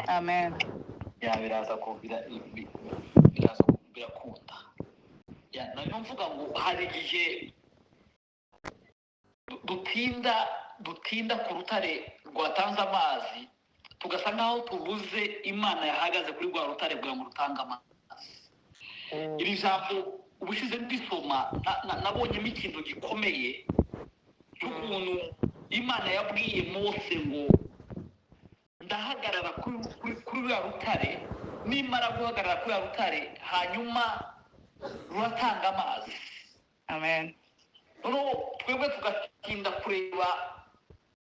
Amen. Ya, biraza ku biraza birakunda. Ya, narimo mvuga ngo hari igihe dutinda ku rutare rwatanze amazi, tugasa nkaho tubuze Imana yahagaze kuri rwa rutare kugira ngo rutange amazi. Iri jambo ubushize ndisoma, nabonyemo ikintu gikomeye cy'ukuntu Imana yabwiye Mose ngo ndahagarara kuri ruriya rutare, nimara guhagarara kuri ruriya rutare hanyuma ruratanga amazi. Amen. Noneho twebwe tugatinda kureba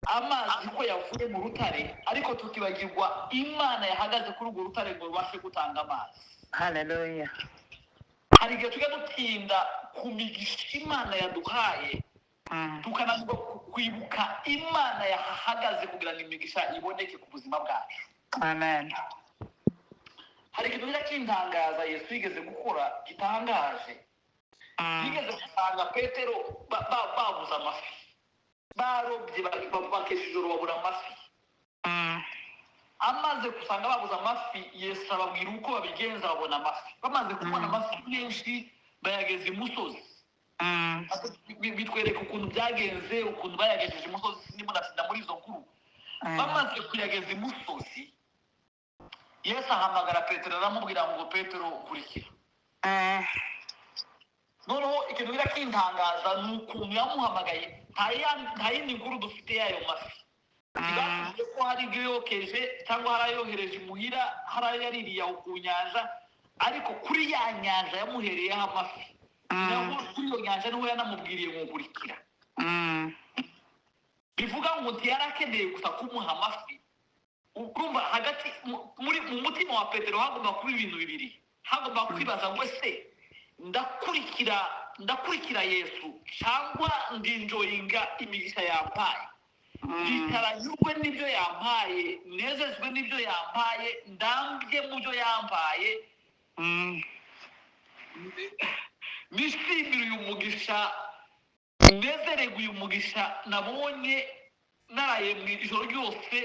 amazi ko yavuye mu rutare, ariko tukibagirwa Imana yahagaze kuri urwo rutare ngo rubashe gutanga amazi. Hallelujah. Hari igihe tujya dutinda ku migisha Imana yaduhaye, tukananirwa kwibuka Imana yahagaze kugira ngo imigisha iboneke ku buzima bwacu. Amen. Hari ikintu kijya kintangaza Yesu yigeze gukora gitangaje. Yigeze gusanga Petero babuze amafi, barobye bakesha ijoro babura amafi. Amaze gusanga babuze amafi, Yesu ababwira uko babigenza babona amafi. Bamaze kubona amafi menshi bayageza imusozi. Bitwereka ukuntu byagenze, ukuntu bayagejeje imusozi, ndimo ndatinda muri izo nkuru. Bamaze kuyageza imusozi, Yesu ahamagara Petero aramubwira ngo Petero kurikira. Noneho ikintu kijya kintangaza ni ukuntu yamuhamagaye, nta yindi nkuru dufite y'ayo mafi. Ntibasubiye ko hari ibyo yokeje cyangwa hari ayohereje imuhira, hari ayo yaririye aho ku nyanja, ariko kuri ya nyanja yamuhereyeho amafi. Naho kuri iyo nyanja niho yanamubwiriye ngo nkurikira. Bivuga ngo ntiyari akeneye gusa kumuha amafi. Urumva hagati muri mu mutima wa Petero hagomba kuba ibintu bibiri. Hagomba kwibaza ngo ese ndakurikira Yesu cyangwa ndinjoyinga imigisha yampaye. Ndicaranyurwe n'ibyo yampaye, nezezwe n'ibyo yampaye, ndambye mu byo yampaye. Nishimire uyu mugisha, nezererwe uyu mugisha nabonye naraye mu ijoro ryose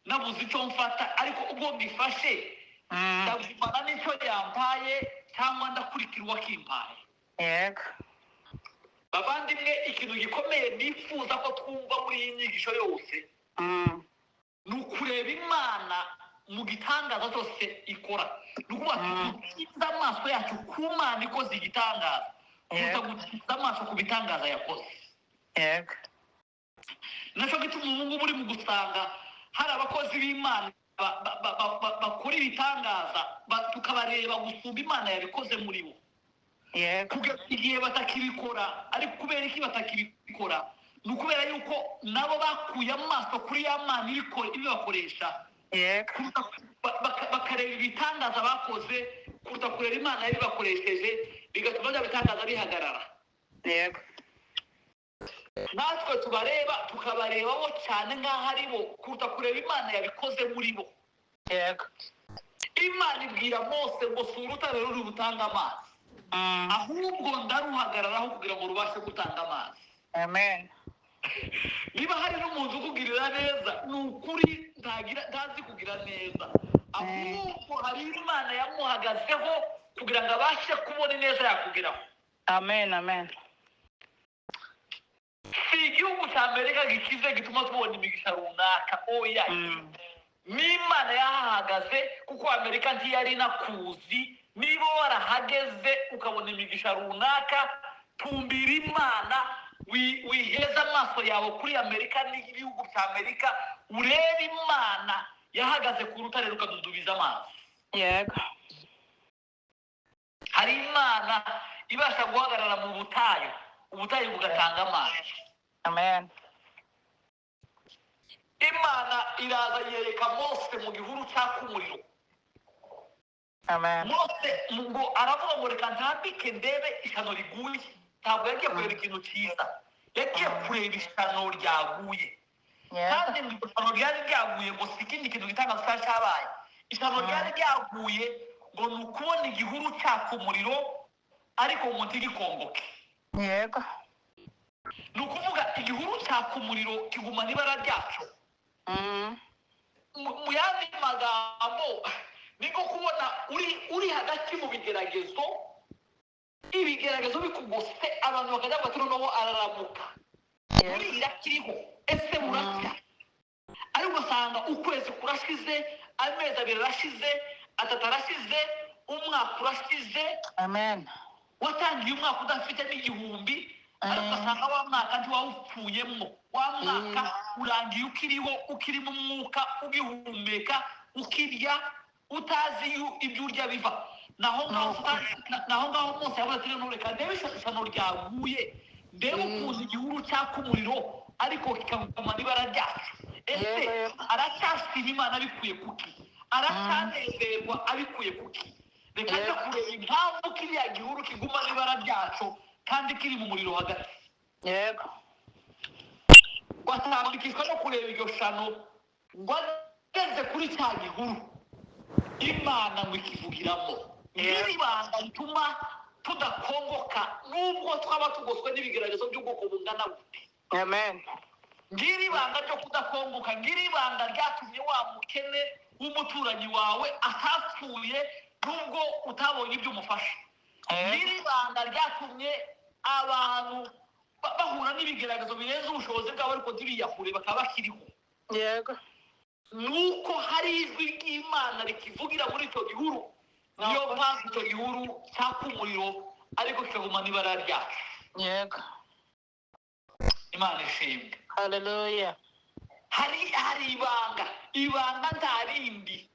nabuze icyo mfata, ariko ubwo ngifashe ndagumana n'icyo yampaye cyangwa ndakurikira uwakimpaye. Yego. Bavandimwe, ikintu gikomeye nifuza ko twumva muri iyi nyigisho yose ni ukureba Imana mu gitangaza cyose ikora. Ni ukuvuga dutinze amaso yacu ku Mana ikoze igitangaza kuruta gutinza amaso ku bitangaza yakoze. Yego. Nacyo gituma ubu ngubu uri mu gusanga hari abakozi b'Imana bakora ibitangaza, tukabareba gusumba Imana yabikoze muri bo. Yego. Kugeza igihe batakibikora. Ariko kubera iki batakibikora? Ni ukubera yuko nabo bakuye amaso kuri ya Mana ibibakoresha. Yego. Kuruta bakareba ibitangaza bakoze kuruta kureba Imana yabibakoresheje, bigatuma bya bitangaza bihagarara. Yego. Natwe tubareba tukabarebaho cyane nk'aho ari bo kuruta kureba Imana yabikoze muri bo. Yego. Imana ibwira Mose ngo si urutare ruri butange amazi, ahubwo ndaruhagararaho kugira ngo rubashe gutanga amazi. Amen. Niba hari n'umuntu ukugirira neza, ni ukuri ntazi kugira neza, ahubwo hari Imana yamuhagazeho kugira ngo abashe kubona ineza yakugeraho. Amen, amen. Si igihugu cya Amerika gikize gituma tubona imigisha runaka, oya. N'Imana yahahagaze, kuko Amerika ntiyari inakuzi. Niba warahageze ukabona imigisha runaka, tumbira Imana, wiheze amaso yawe kuri Amerika n'ibihugu bya Amerika, urebe Imana yahagaze ku rutare rukadudubiza amazi. Yego. Hari Imana ibasha guhagarara mu butayu, ubutayu bugatanga amazi. Amen. Imana iraza yereka Mose mu gihuru cyaka umuriro. Amen. Mose ngo aravuga ngo reka ntambike ndebe ishyano riguye. Ntabwo yagiye kureba ikintu cyiza, yagiye kureba ishyano ryaguye. Kandi ngo ishyano ryari ryaguye ngo si ikindi kintu gitangaza cyari cyabaye. Ishyano ryari ryaguye ngo ni ukubona igihuru cyaka umuriro ariko ngo ntigikongoke. Yego. Ni ukuvuga igihuru cyaka umuriro kigumana ibara ryaco. Mu yandi magambo, ni nko kubona uri hagati mu bigeragezo, ibigeragezo bikugose, abantu bakajya bati: "Noneho araramuka." Burira kiriho, ese buracya? Ariko ugasanga ukwezi kurashize, amezi 2 arashize, 3 arashize, umwaka urashize. Amen. Watangiye umwaka udafite n'igihumbi, ariko ugasanga wa mwaka ntiwawupfuyemo, wa mwaka urangiye ukiriho, ukiri mu mwuka, ugihumeka, ukirya, utazi ibyo urya biva naho ngaho. Naho ngaho Mose yavuze ati: "Noneho reka ndebe ishyano ryaguye, ndebe ukuntu igihuru cyaka umuriro ariko kikagumana ibara ryacu. Ese Yego, yego. aracyashima Imana abikuye kuki? Aracyanezerwa abikuye kuki? Reka njye kureba impamvu kiriya gihuru kigumana ibara ryacu kandi kiri mu muriro hagati." Watambikishwa no kureba iryo shano, ngo ageze kuri cya gihuru, Imana ngo ikivugiramo. N'iri banga rituma tudakongoka nubwo twaba tugoswe n'ibigeragezo by'ubwoko bungana bute. Amen. Ngiri ibanga ryo kudakongoka, ngiri ibanga ryatumye wa mukene w'umuturanyi wawe atapfuye nubwo utabonye ibyo umufasha. Ngiri ibanga ryatumye abantu bahura n'ibigeragezo birenze ubushobozi bwabo ariko ntibiyahure, bakaba bakiriho. Nuko hari ijwi ry'Imana rikivugira muri icyo gihuru. Niyo mpamvu icyo gihuru cyaka umuriro ariko kikagumana ibara ryacu. Imana ishimwe. Hallelujah. Hari ibanga, ibanga nta rindi.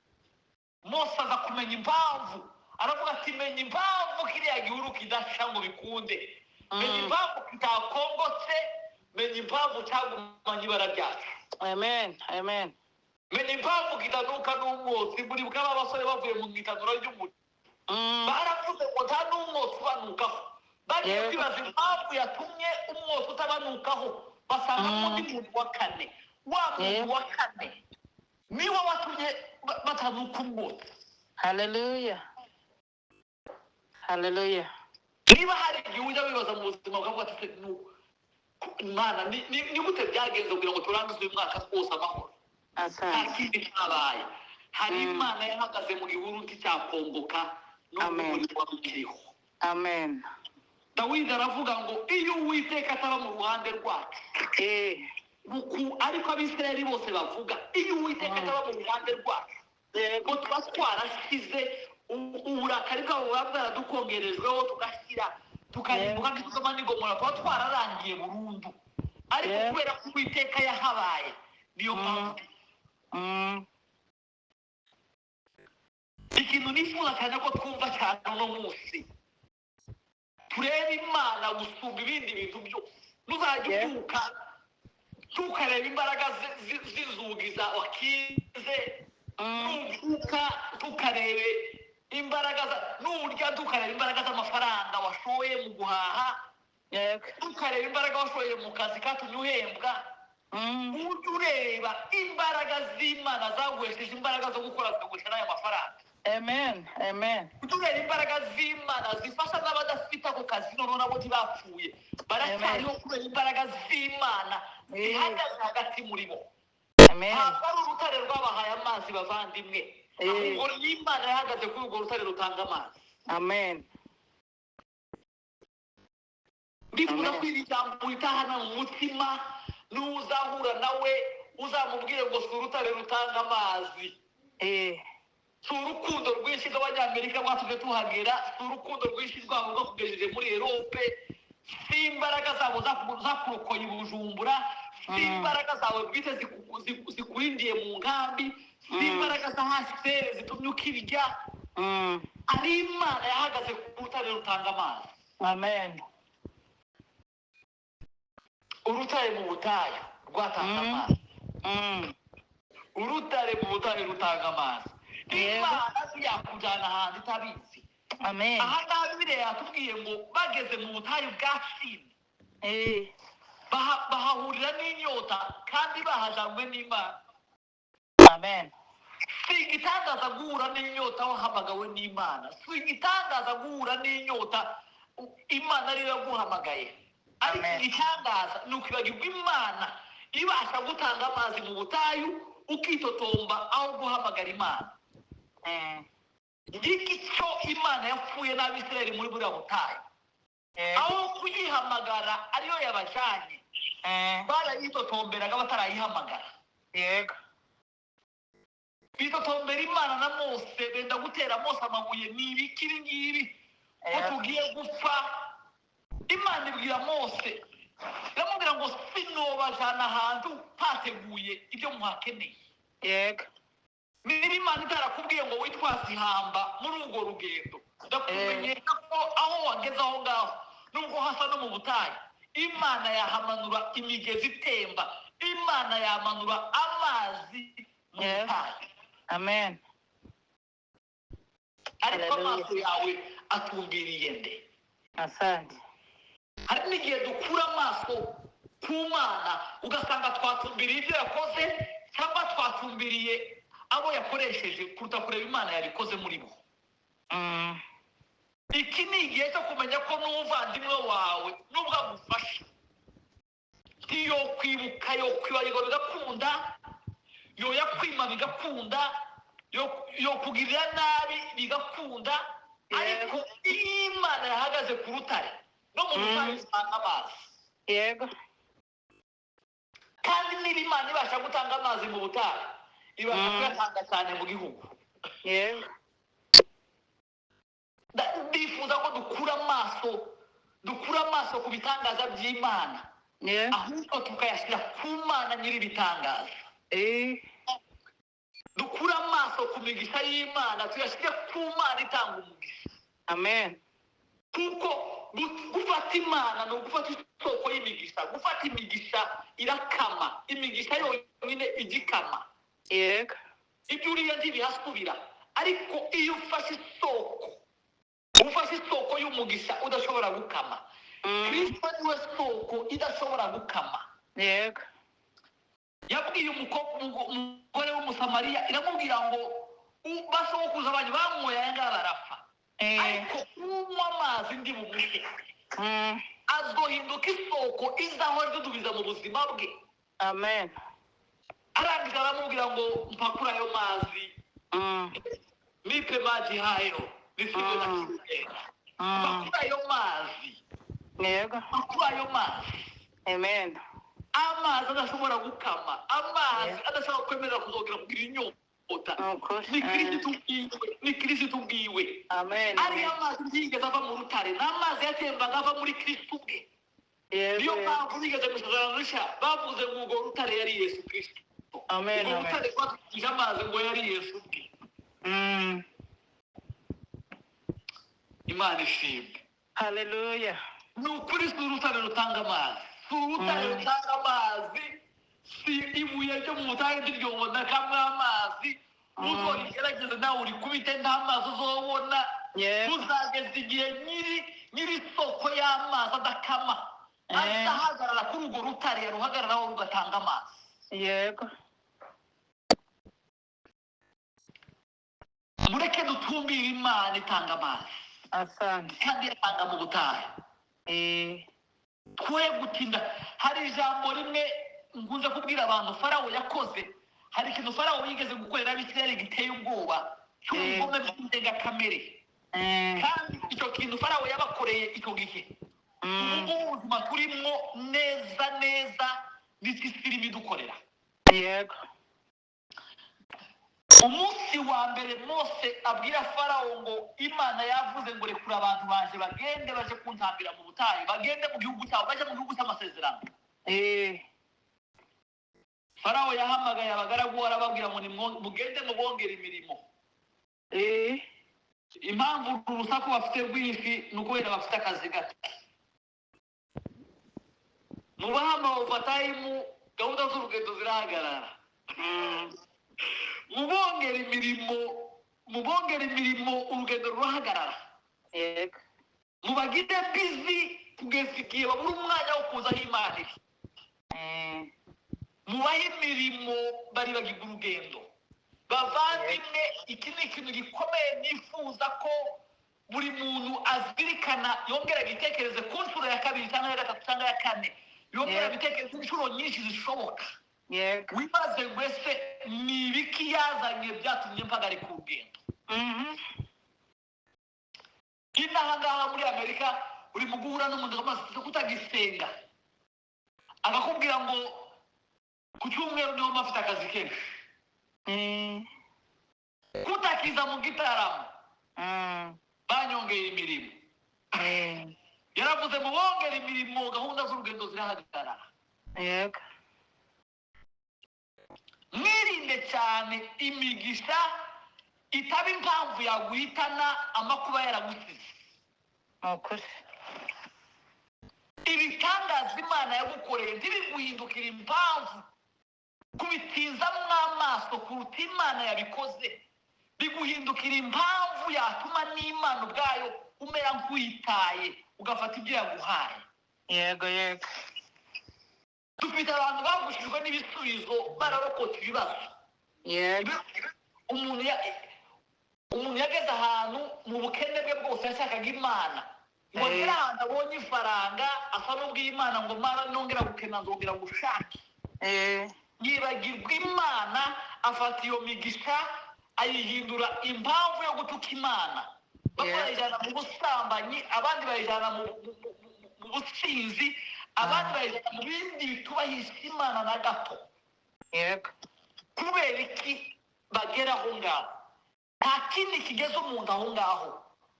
Mose aza kumenya impamvu, aravuga ati: "Menya impamvu kiriya gihuru kidasha ngo bikunde, menya impamvu kitakongotse, menya impamvu cyagumanye ibara ryacu." Amen. Amen. Menya impamvu kitanuka n'umwotsi. Muri bw'aba basore bavuye mu itanura ry'umuriro, baravuze ngo nta n'umwotsi ubanukaho. Bagiye kwibaza impamvu yatumye umwotsi utabanukaho, basanga undi muntu wa kane, wa muntu wa kane niwe watumye batanuka umwotsi. Hallelujah. Hallelujah. Niba hari igihe ujya wibaza mu buzima bwawe ati: "Se, Imana, ni gute byagenze kugira ngo turangize uyu mwaka twose amahoro?" Nta Asante. kindi cyabaye, hari Imana yahagaze mu gihuru nticyakongoka n'ubwo Amen. umuriro wari ukiriho. Amen. Dawidi aravuga ngo iyo Uwiteka ataba mu ruhande rwacu, ariko Abisirayeli bose bavuga, iyo Uwiteka ataba mu ruhande rwacu, ngo tuba twarashize, uburakari bwabo buba bwaradukongerejweho, tugashyira, tukarimbuka nk'Isodoma n'Igomora, tuba twararangiye burundu. Ariko kubera ko Uwiteka yahabaye, niyo mpamvu. Ikintu nifuza cyane ko twumva cyane uno munsi, turebe Imana gusumba ibindi bintu byose. Nuzajya ubyuka, tukareba imbaraga z'inzugi za wakinze, nubyuka tukarebe imbaraga nurya tukareba imbaraga z'amafaranga washoye mu guhaha, tukareba imbaraga washoye mu kazi katumye uhembwa. Ujye ureba imbaraga z'Imana zaguhesheje imbaraga zo gukora, zikaguhesha n'ayo mafaranga. Amen. Amen. Ujye ureba imbaraga z'Imana zifasha n'abadafite ako kazi, noneho nabo ntibapfuye, baracyariho kubera imbaraga z'Imana zihagaze hagati muri bo. Amen. Ntabwo ari urutare rwabahaye amazi, bavandimwe, ahubwo n'Imana yahagaze kuri urwo rutare rutanga amazi. Amen. Ndifuza Amen. ko iri jambo ritahana mu mutima. N'uzahura nawe uzamubwire ngo si urutare rutanga amazi, si urukundo rwinshi rw'Abanyamerika rwatumye tuhagera, si urukundo rwinshi rwabo rwakugejeje muri Erope, si imbaraga zabo zakurokoye i Bujumbura, si imbaraga zawe bwite zikurindiye mu nkambi, si imbaraga za HCR zitumye ukirya. Ari Imana yahagaze ku rutare rutanga amazi. Amen. Urutare mu butayu rwatanze amazi. Urutare mu butayu rutanga amazi. Imana ntiyakujyana ahantu itabizi. Amen. Aha ngaha Bibiliya yatubwiye ngo bageze mu butayu bwa Sini, bahahurira n'inyota kandi bahajanywe n'Imana. Amen. Si igitangaza guhura n'inyota wahamagawe n'Imana, si igitangaza guhura n'inyota Imana ariyo yaguhamagaye. Ariko Amen. igitangaza ni ukwibagirwa Imana ibasha gutanga amazi mu butayu. Ukitotomba aho guhamagara Imana. Ngiki cyo Imana yapfuye n'Abisirayeli muri buriya butayu. Aho kuyihamagara ariyo yabajyanye, barayitotomberaga batarayihamagara. Bitotombera Imana na Mose, benda gutera Mose amabuye. Ni ibiki ibi ngibi ko tugiye gupfa? Imana ibwira Mose, iramubwira ngo sinobajana ahantu hateguye ibyo muhakeneye. Niba Imana itarakubwiye ngo witwaze ihamba muri urwo rugendo, ndakumenyesha ko aho wageze aho ngaho, nubwo hasa no mu butayu, Imana yahamanura imigezi itemba, Imana yamanura amazi mu butayu. Amen. Ariko Hallelujah. amaso yawe atumbiriye nde? Asante. Hari n'igihe dukura amaso ku Mana, ugasanga twatumbiriye ibyo yakoze cyangwa twatumbiriye abo yakoresheje kuruta kureba Imana yabikoze muri bo. Iki ni igihe cyo kumenya ko n'umuvandimwe wawe, nubwo agufasha, ntiyo kwibuka, yo kwibagirwa bigakunda, yoyakwima bigakunda, yo kugirira nabi bigakunda. Ariko iyo Imana yahagaze ku rutare, no mu butayu usanga amazi. Kandi niba Imana ibasha gutanga amazi mu butayu, ibasha kuyatanga cyane mu gihugu. Ndifuza ko dukura amaso ku bitangaza by'Imana, ahubwo tukayashyira ku Mana nyiri ibitangaza. Dukura amaso ku migisha y'Imana, tuyashyire ku Mana itanga umugisha. Amen. Kuko gufata Imana ni ugufata isoko y'imigisha. Gufata imigisha irakama, imigisha yonyine igikama. Ibyo uriye ntibihasubira, ariko iyo ufashe isoko, ufashe isoko y'umugisha udashobora gukama. Kristo niwe soko idashobora gukama. Yabwiye umugore w'Umusamariya, iramubwira ngo basogokuruza banyu banyweye aya ngaya barapfa, ariko unywa amazi ndi bumuhe azohinduka isoko izahora idudubiza mu buzima bwe. Amen. Arangije aramubwira ngo mpakure ayo mazi. Nipe maji hayo nisiwe na kiu tena. Mpakure ayo mazi. Mpakure ayo mazi. Amen. Amazi adashobora gukama, amazi adashobora kwemerera kuzongera kugira inyota. Ni ukuri. Ni Kirisitu ubwiwe, ni Kirisitu ubwiwe. Amen. Ariyo amazi ntiyigeze ava mu rutare, ni amazi yatembaga ava muri Kirisitu ubwe. Niyo mpamvu bigeze mu Isezerano Rishya bavuze ngo urwo rutare yari Yesu Kristo. Amen. Urwo Amen. rutare rwatwikije amazi ngo yari Yesu ubwe. Imana ishimwe. Hallelujah. Ni ukuri, si urutare rutanga amazi, si urutare rutanga amazi, si ibuye ryo mu butayu ntiryobonekamo amazi. Uzorigerageze nawe urikubite, nta mazi uzobona. Uzageza igihe nyiri isoko y'amazi adakama azahagarara kuri urwo rutare, yaruhagararaho rugatanga amazi. Mureke dutumbire Imana itanga amazi. Asante. Kandi yatanga mu butayu. Twe gutinda. Hari ijambo rimwe nkunze kubwira abantu Farawo yakoze. Hari ikintu Farawo yigeze gukorera Abisirayeli giteye ubwoba, cy'ubugome bw'indengakamere. Kandi icyo kintu Farawo yabakoreye icyo gihe, ubu ngubu ubuzima turimo neza neza n'isi irimo idukorera. Umunsi wa mbere Mose abwira Farawo ngo Imana yavuze ngo rekura abantu baje bagende baje kuntambira mu butayu, bagende mu gihugu cyabo, baje mu gihugu cy'amasezerano. Farawo yahamagaye abagaragu, arababwira ngo mugende mubongere imirimo. Impamvu uru rusaku bafite rwinshi ni ukubera bafite akazi gato. Mubahe ama overtime, gahunda z'urugendo zirahagarara. Mubongere imirimo, mubongere imirimo, urugendo rurahagarara. Mubagire busy kugeza igihe babura umwanya wo kuza aho Imana iri. Mubahe imirimo, baribagirwa urugendo. Bavandimwe, iki ni ikintu gikomeye nifuza ko buri muntu azirikana, yongera agitekereze ku nshuro ya kabiri cyangwa ya gatatu cyangwa ya kane, yongera abitekereze inshuro nyinshi zishoboka. Yego. Wibaze ngo ese ni ibiki yazanye byatumye mpagarika urugendo? Inaha ngaha muri Amerika uri mu guhura n'umuntu amaze kutagisenga, akakubwira ngo ku cyumweru niho mba mfite akazi kenshi, kutakiza mu gitaramo, banyongeye imirimo. Yaravuze mu bongera imirimo, gahunda z'urugendo zirahagarara. Yego. Mwirinde cyane imigisha itaba impamvu yaguhitana amakuba yaragusize. Ni ukuri. Ibitangaza Imana yagukoreye ntibiguhindukire impamvu kubitinzamo amaso kuruta Imana yabikoze, biguhindukira impamvu yatuma n'Imana ubwayo umera nk'uyitaye, ugafata ibyo yaguhaye. Yego, yego. Dufite abantu bagushijwe n'ibisubizo bararokotse ibibazo. Yego. Umuntu yageze ahantu mu bukene bwe bwose yashakaga Imana, ngo agere ahantu abonye ifaranga asa n'ubwiye Imana ngo mara nongera gukena nzongera gushake. Yibagirwa Imana, afata iyo migisha ayihindura impamvu yo gutuka Imana. Bamwe bayijyana mu busambanyi, abandi bayijyana mu businzi, abandi bayijyana mu bindi bitubahisha Imana na gato. Yego. Kubera iki bagera aho ngaho? Nta kindi kigeze umuntu aho ngaho,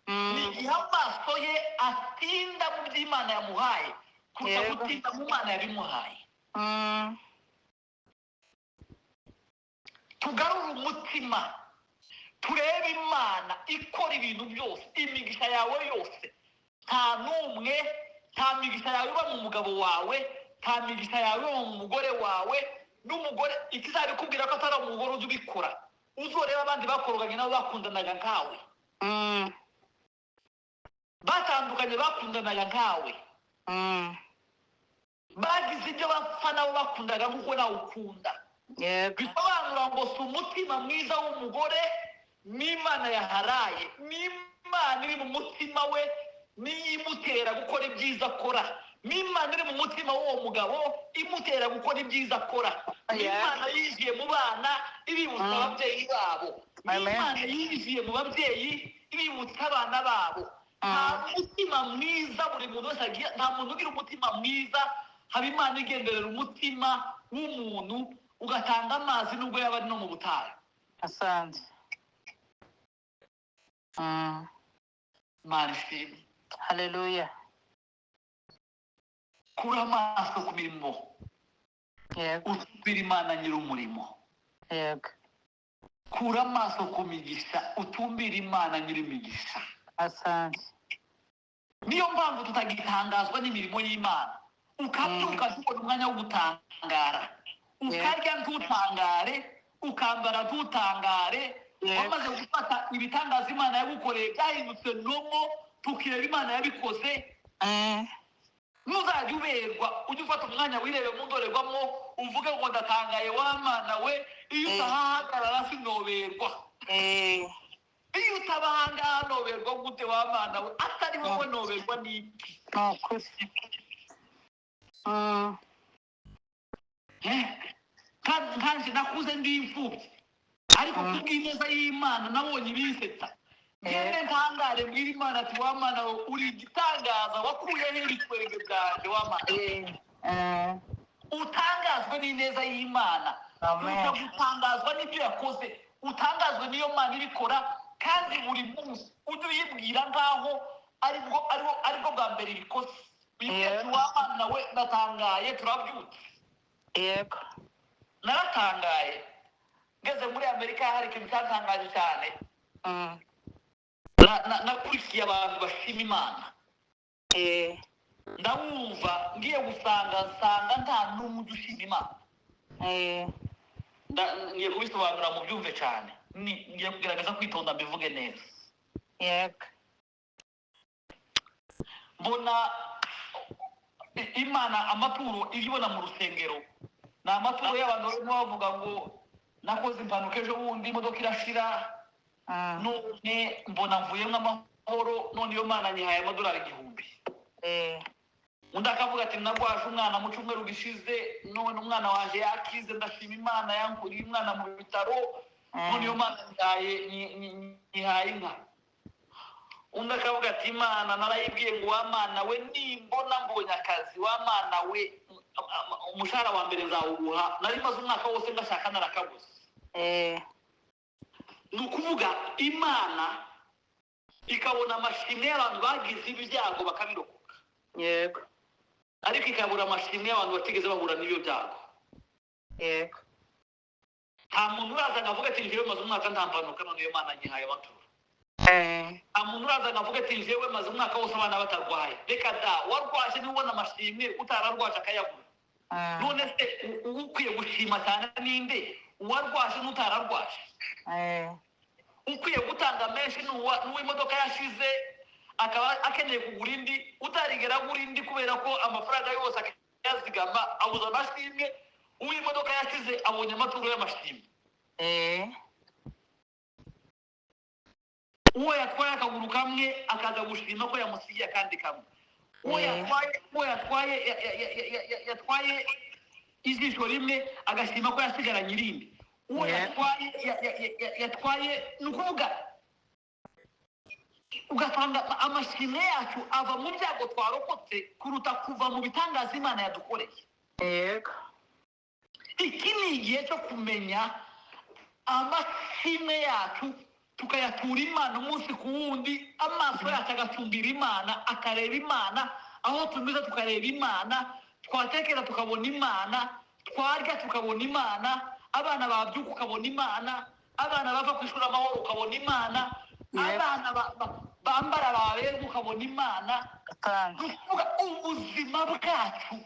ni igihe amaso ye atinda mu byo Imana yamuhaye kuruta gutinda mu Mana yabimuhaye. Tugarure umutima, turebe Imana ikora ibintu byose. Imigisha yawe yose, nta n'umwe, nta migisha yawe iba mu mugabo wawe, nta migisha yawe iba mu mugore wawe. N'umugore ikizabikubwira ko atari umugore uzi ubikora, uzoreba abandi bakoroganye nabo bakundanaga nkawe, batandukanye bakundanaga nkawe, bagize ibyo bapfa nabo bakundaga nk'uko nawe ukunda. Yego. Bisobanura ngo si umutima mwiza w'umugore n'Imana yaharaye, n'Imana iri mu mutima we niyo imutera gukora ibyiza akora, n'Imana iri mu mutima w'uwo mugabo imutera gukora ibyiza akora, n'Imana yinjiye mu bana ibibutsa ababyeyi babo, n'Imana yinjiye mu babyeyi ibibutsa abana babo. Nta mutima mwiza buri muntu wese agira, nta muntu ugira umutima mwiza. Haba Imana igenderera umutima w'umuntu ugatanga amazi nubwo yaba ari no mu butayu. Asante. Imana ishimwe. Haleluya. Kura amaso ku mirimo. Yego. Utumbire Imana nyir'umurimo. Yego. Kura amaso ku migisha, utumbire Imana nyir'imigisha. Asante. Niyo mpamvu tutagitangazwa n'imirimo y'Imana. Ukabyuka ntubone umwanya wo gutangara, ukarya ntutangare, ukambara ntutangare. Wamaze gufata ibitangaza Imana yagukoreye byahindutse nomo, tukireba Imana yabikoze. Ntuzajya uberwa, ujye ufata umwanya wirebe mu ndorerwamo uvuge ngo ndatangaye wa Mana we, iyo utahahagarara sinoberwa. Iyo utaba aha ngaha noberwa gute wa Mana we? Atari wowe noberwa n'iki? Ni ukuri. Nkanjye nakuze ndi imfubyi, ariko kubw'ineza y'Imana nabonye ibinsetsa. Ngende ntangare mbwira Imana ati wa Mana we, uri igitangaza, wakuyeho ibitwenge byanjye wa Mana. Utangazwe n'ineza y'Imana. Amen. Kuruta gutangazwa n'ibyo yakoze, utangazwe n'iyo Mana ibikora, kandi buri munsi ujye uyibwira nkaho aribwo bwa mbere ibikoze. Uyibwira ati wa Mana we, ndatangaye, turabyutse. Yego. Naratangaye ngeze muri Amerika, hari ikintu cyatangaje cyane. Nakurikiye abantu bashima Imana. Ndabumva ngiye gusanga nsanga nta n'umwe ujya ushima Imana. Ngiye kubisobanura mu byumve cyane. Ngiye kugerageza kwitonda mbivuge neza. Yego. Mbona Imana amaturo ijya ibona mu rusengero ni amaturo y'abantu barimo bavuga ngo nakoze impanuka ejo bundi imodoka irashira, none mbona mvuyemo amahoro, none iyo Mana nyihaye amadolari 1000. Undi akavuga ati: "Narwaje umwana mu cyumweru gishize, none umwana wanjye yakize, ndashima Imana yankuriye umwana mu bitaro, none iyo Mana nyihaye inka." Undi akavuga ati: "Imana narayibwiye ngo wa Mana we, nimbona mbonye akazi, wa Mana we, umushahara wa mbere nzawuguha, nari maze umwaka wose ngashaka narakabuze." Ni ukuvuga Imana ikabona amashimwe y'abantu bagize ibyago bakabirokoka, ariko ikabura amashimwe y'abantu batigeze bahura n'ibyo byago. Nta muntu uraza ngo avuge ati: "Njyewe maze umwaka nta mpanuka, none iyo Mana nyihaye amaturo." Nta muntu uraza ngo avuge ati: "Njyewe maze umwaka wose abana batarwaye." Reka da, warwaje niwe ubona amashimwe, utararwaje akayabura. None se ukwiye gushima cyane ninde, uwarwaje n'utararwaje? Ukwiye gutanga menshi ni uw'imodoka yashize akaba akeneye kugura indi, utarigera agura indi kubera ko amafaranga yose akayazigama abuze amashimwe. Uw'imodoka yashize abonye amaturo y'amashimwe. Uwo yatwaye akaguru kamwe akaza gushima ko yamusigiye akandi kamwe, uwo yatwaye yatwaye ijisho rimwe agashima ko yasigaranye irindi, uwo yatwaye, ni ukuvuga ugasanga amashimwe yacu ava mu byago twarokotse kuruta kuva mu bitangaza Imana yadukoreye. Iki ni igihe cyo kumenya amashimwe yacu, tukayatura Imana umunsi ku wundi, amaso yacu agatumbira Imana, akareba Imana, aho tunyuze tukareba Imana, twatekera tukabona Imana, twarya tukabona Imana, abana babyuka ukabona Imana, abana bava ku ishuri amahoro ukabona Imana, abana bambara baberwa ukabona Imana. Asante. Ni ukuvuga ubuzima bwacu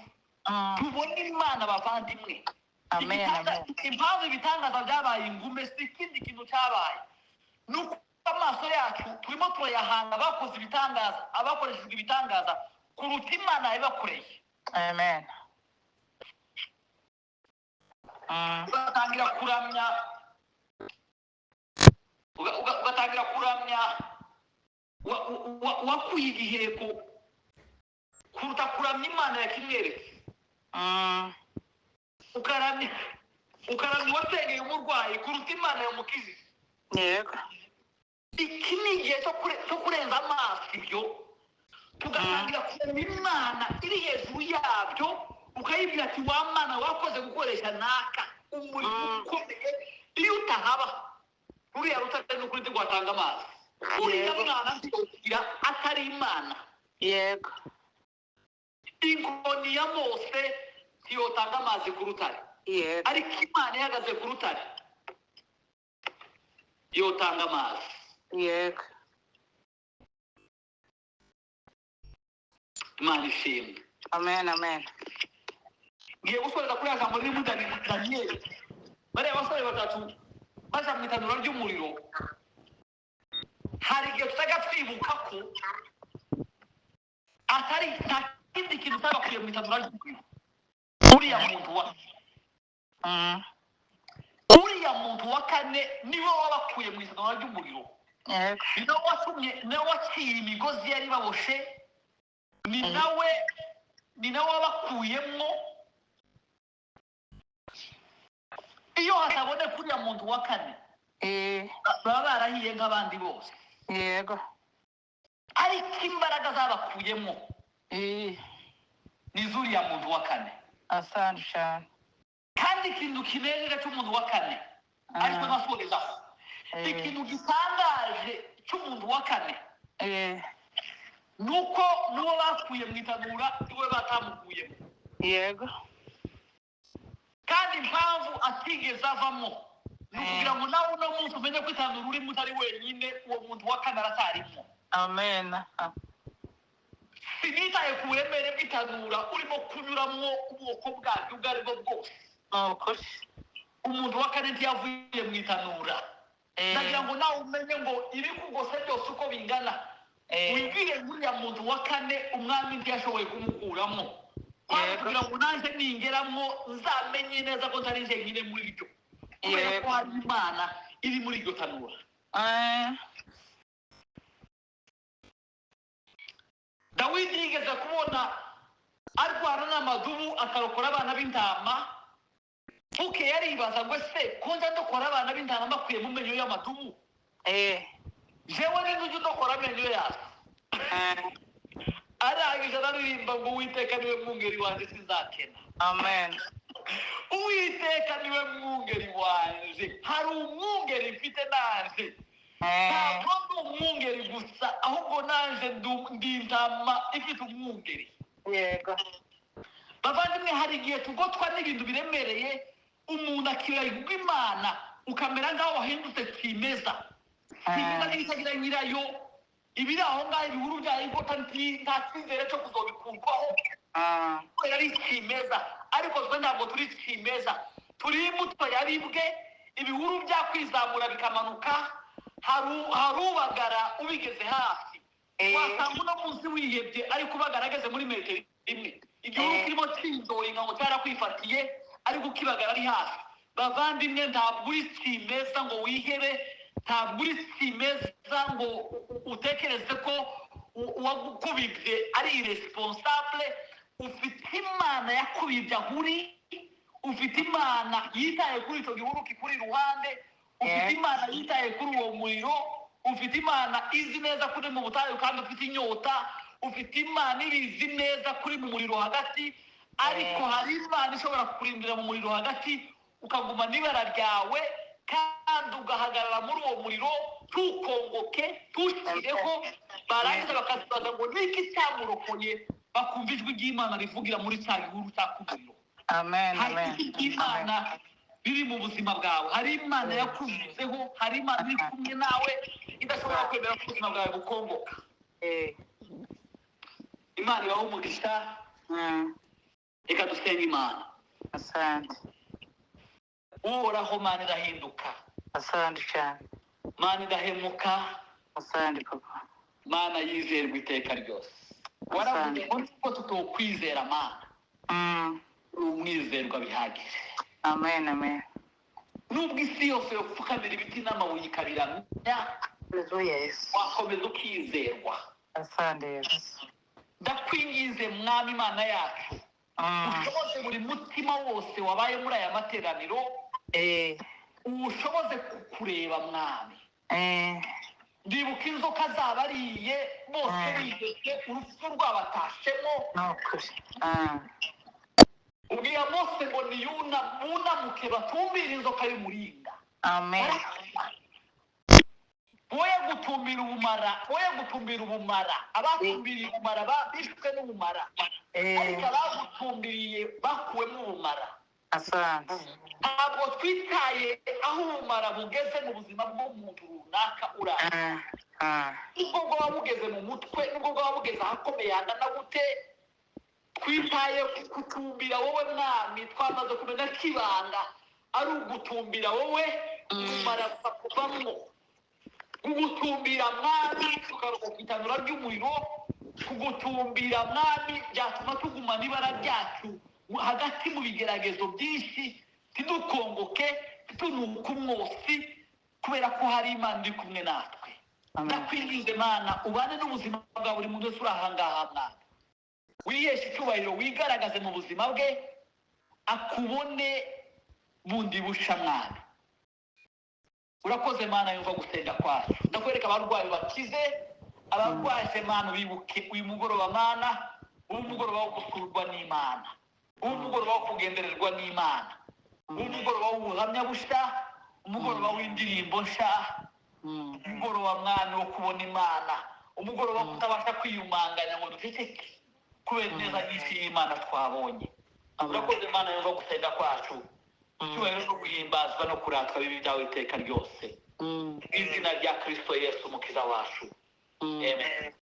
tubona Imana, bavandimwe. Amen, amen. Impamvu ibitangaza byabaye ingume si ikindi kintu cyabaye, ni uko amaso yacu turimo turayahanga abakoze ibitangaza, abakoreshejwe ibitangaza, kuruta Imana yabibakoreye. Amen. Ugatangira kuramya ugatangira kuramya wakuye igiheko kuruta kuramya Imana yakimweretse. Ukaramya uwasengeye umurwayi kuruta Imana yamukijije. Iki ni igihe cyo kurenza amaso ibyo, tugatangira kurema Imana iri hejuru yabyo, ukayibwira ati: "Wa Mana, wakoze gukoresha naka umurimo ukomeye. Iyo utahaba, ruriya rutare n'ukuri ntirwatanga amazi, uriya mwana ntiyogira atari Imana. Inkoni ya Mose ntiyotanga amazi ku rutare, ariko Imana ihagaze ku rutare yotanga amazi." Imana ishimwe. Amen, amen. Ngiye gusoreza kuri ya jambo riri muri Daniyeli. Bariya basore batatu baja mu itanura ry'umuriro, hari igihe tutajya twibuka ko atari nta kindi kintu cyabakuye mu itanura ry'umuriro, uriya muntu wa uriya muntu wa kane niwe wabakuye mu itanura ry'umuriro. Ni nawe watumye, ni nawe waciye imigozi yari baboshe, ni nawe wabakuyemo. Iyo hataboneka uriya muntu wa kane, baba barahiye nk'abandi bose. Ariko imbaraga zabakuyemo ni zuriya muntu wa kane. Asante cyane. Kandi ikintu kinejeje cy'umuntu wa kane, ariko ntasorezaho, ikintu gitangaje cy'umuntu wa kane ni uko n'uwo bakuye mu itanura niwe batamukuyemo. Kandi impamvu atigeze avamo ni ukugira ngo nawe uno munsi umenye ko itanura urimo utari wenyine, uwo muntu wa kane aracyarimo. Amen. Sinitaye ku buremere bw'itanura urimo kunyuramo, ubwoko bwabyo ubwo ari bwo bwose, Ni ukuri. umuntu wa kane ntiyavuye mu itanura. Ndagira ngo nawe umenye ngo ibikugose byose uko bingana, wibwire uriya muntu wa kane, umwami ntiyashoboye kumukuramo. Kwari kugira ngo nanjye ningeramo nzamenye neza ko ntari njyenyine muri ryo, kubera ko hari Imana iri muri iryo tanura. Dawidi yigeze kubona Arwana n'amadubu akarokora abana b'intama. Bukeye yaribaza ngo: "Ese ko nza ndokora abana b'intama mbakuye mu menyo y'amadubu, jewe ninde ujya undokora amenyo yazo?" Arangije araririmba ngo: "Uwiteka niwe mwungeri wanjye, sinzakena." Amen. Uwiteka niwe mwungeri wanje. Hari umwungeri mfite nanje. Ntabwo ndi umwungeri gusa, ahubwo nanje ndi intama ifite umwungeri. Bavandimwe, hari igihe tugotwa n'ibintu biremereye, umuntu akibagirwa Imana, ukamera nk'aho wahindutse kimeza. Kimeza n'ibitagira nyirayo, ibiri aho ngaho, ibihuru byayo igota, nta cyizere cyo kuzobikurwaho kubera ari kimeza. Ariko twe ntabwo turi kimeza, turi imbuto yaribwe. Ibihuru byakwizamura bikamanuka, harubagara ubigeze hafi. Wasanga uno munsi wihebye, ariko ubagara ageze muri metero imwe. Igihuru kirimo kinzoyinga ngo cyarakwifatiye, ariko ukibagara ari hafi. Bavandimwe, ntabwo uri kimeza ngo wihebe, ntabwo uri kimeza ngo utekereze ko uwagukubibye ari irresponsable. Ufite Imana yakubibye aho uri, ufite Imana yitaye kuri icyo gihuru kikuri iruhande, ufite Imana yitaye kuri uwo muriro, ufite Imana izi neza kuri mu butayu kandi ufite inyota, ufite Imana ibizi neza kuri mu muriro hagati. Ariko hari Imana ishobora kukurindira mu muriro hagati, ukagumana ibara ryawe kandi ugahagarara muri uwo muriro, ntukongoke, ntushyireho. Barangiza bakazibaza ngo: "Niki cyamurokoye?" Bakumva ijwi ry'Imana rivugira muri cya gihuru cyaka umuriro. Amen. Hari Amen. ijwi ry'Imana riri mu buzima bwawe, hari Imana yakuvuzeho, hari Imana iri kumwe nawe idashobora kwemera ko ubuzima bwawe bukongoka. Imana ibahe umugisha. Reka dusenge Imana. Asante. Uhoraho, Mana irahinduka. Asante cyane. Mana idahemuka. Asante, papa. Mana yizerwa iteka ryose, waravuze ngo nubwo tutokwizera, Mana, uri umwizerwa bihagije. Amen, amen. Nubwo isi yose yopfukamira ibiti n'amabuye ikabiramya, Haleluya, Yesu. wakomeza ukizerwa. Asante, Yesu. Ndakwinginze, Mwami Imana yacu, ushoboze buri mutima wose wabaye muri aya materaniro, uwushoboze kukureba, Mwami. Ndibuka inzoka zabariye bose, bihebye, urupfu rwabatashemo. Ni ukuri. Ubwira Mose ngo niyuna bunamuke batumbire inzoka y'umuringa. Amen. Boye gutumbira ubumara, boye gutumbira ubumara. Abatumbiriye ubumara bishwe n'ubumara, ariko abagutumbiriye bakuwemo ubumara. Asante. Ntabwo twitaye aho ubumara bugeze mu buzima bw'umuntu runaka uri aho, nubwo bwaba bugeze mu mutwe, nubwo bwaba bugeze ahakomeye hangana gute, twitaye ku kutumbira wowe, Mwami. Twamaze kumenya ko ibanga ari ugutumbira wowe, ubumara bukakuvamwo. Kugutumbira, Mwami, tukaruhuka itanura ry'umuriro. Kugutumbira, Mwami, byatuma tugumana ibara ryacu hagati mu bigeragezo byinshi, ntidukongoke, ntitunuke umwotsi, kubera ko hari Imana iri kumwe natwe. Amen. Ndakwinginze, Mana, ubane n'ubuzima bwa buri muntu wese uri ahangaha. Mwana, wiheshe icyubahiro, wigaragaze mu buzima bwe, akubone bundi busha. Mwana, urakoze, Mana yumva gusenga kwacu. Ndakwereka abarwayi, bakize abarwaje. Mana, bibuke uyu mugoroba. Mana, uyu mugoroba wo gusurwa n'Imana, uyu mugoroba wo kugendererwa n'Imana, uyu mugoroba w'ubuhamya busha, umugoroba w'indirimbo nsha, umugoroba, Mwana, wo kubona Imana, umugoroba wo kutabasha kwiyumanganya ngo duceceke kubera ineza nyinshi y'Imana twabonye. Amen. Urakoze, Imana yumva gusenga kwacu. Icyubahiro no guhimbazwa no kuratwa bibi byawe iteka ryose, mu izina rya Kristo Yesu umukiza wacu, amen.